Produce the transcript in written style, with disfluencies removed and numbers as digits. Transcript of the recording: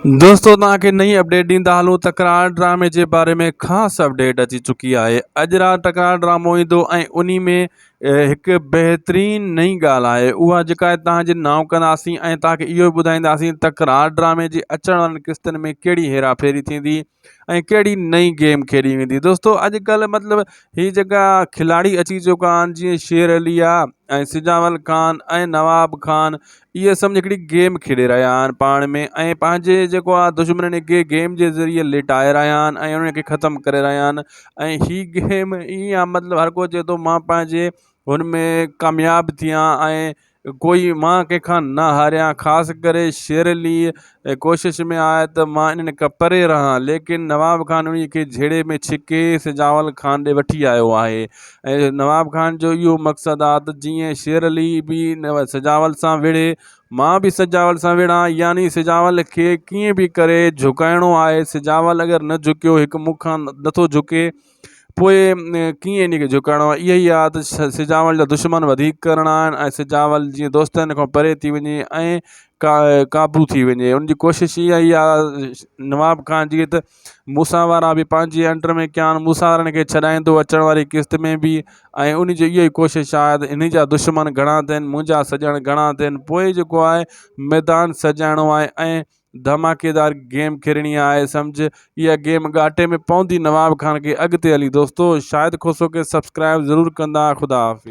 دوستو توهان کي نئين اپڊيٽ ڏيندا هلون تڪرار ڊرامي جي باري ۾ خاص اپڊيٽ اچي چڪي آهي اڄ رات تڪرار ڊرامو ايندو ۽ انهي ۾ هڪ بهترين نئين ڳالهه آهي اها جيڪا توهان جي نانء ڪنداسين ۽ توهان کي اهو ٻڌائينداسين تڪرار ڊرامي جي اچڻ وارن قسطن ۾ ڪهڙي هيرا ڦيري ٿيندي ۽ ڪهڙي نئين گيم کيڏي ويندي دوستو اڄڪلهه مطلب هي جيڪا کلاڙي اچي چڪا آهن جيئن شير علي آ ۽ سجاول خان ۽ نواب خان اهي سمجهه هڪڙي گيم کيڏي رهيا آهن پاڻ ۾ ۽ پنهنجي جيڪو آ دشمنن کي گيم جي ذريعي لٽائي رهيا آهن ۽ انهن کي ختم ڪري رهيا آهن ۽ هي گيم ائين آ مطلب هر ڪو چئي ٿو مان پنهنجي هن ۾ ڪامياب ٿيان ۽ ڪوئي مان ڪنهن کان نه هاريان خاص ڪري شير علي ڪوشش ۾ آهي ته مان انهن کان پري رهان ليڪن نواب خان انهي کي جهيڙي ۾ ڇڪي سجاول خان ڏي وٺي آيو آهي ۽ نواب خان جو اهو مقصد آهي ته جيئن شير علي به سجاول سان وڙهي مان به سجاول سان وڙهان يعني سجاول کي ڪيئن به ڪري جهڪائڻو آهي سجاول اگر نه جهڪيو هڪ مون کان نٿو جهڪي پوء ڪيئن ان کي جهڪائڻو آهي اها ئي آهي ته سجاول جا دشمن وڌيڪ ڪرڻا آهن ۽ سجاول جيئن دوستن کان پري ٿي وڃي ۽ قابو ٿي وڃي ان جي ڪوشش اها ئي آهي نواب خان جي ته موسيٰ وارا به پنهنجي انڊر ۾ ڪيا آهن موسيٰ وارن کي ڇڏائيندو اچڻ واري قسط ۾ به ۽ ان جي اها ئي ڪوشش آهي ته ان جا دشمن گهڻا ٿين منهنجا سڄڻ گهڻا ٿين پوء جيڪو آهي ميدان سجائڻو آهي ۽ ڌماڪيدار گيم کيڏڻي آهي سمجھ اها گيم ڳاٽي ۾ پوندي نواب خان کي اڳتي هلي دوستو شاهد کوسو کي سبسڪرائب ضرور ڪندا خدا حافظ.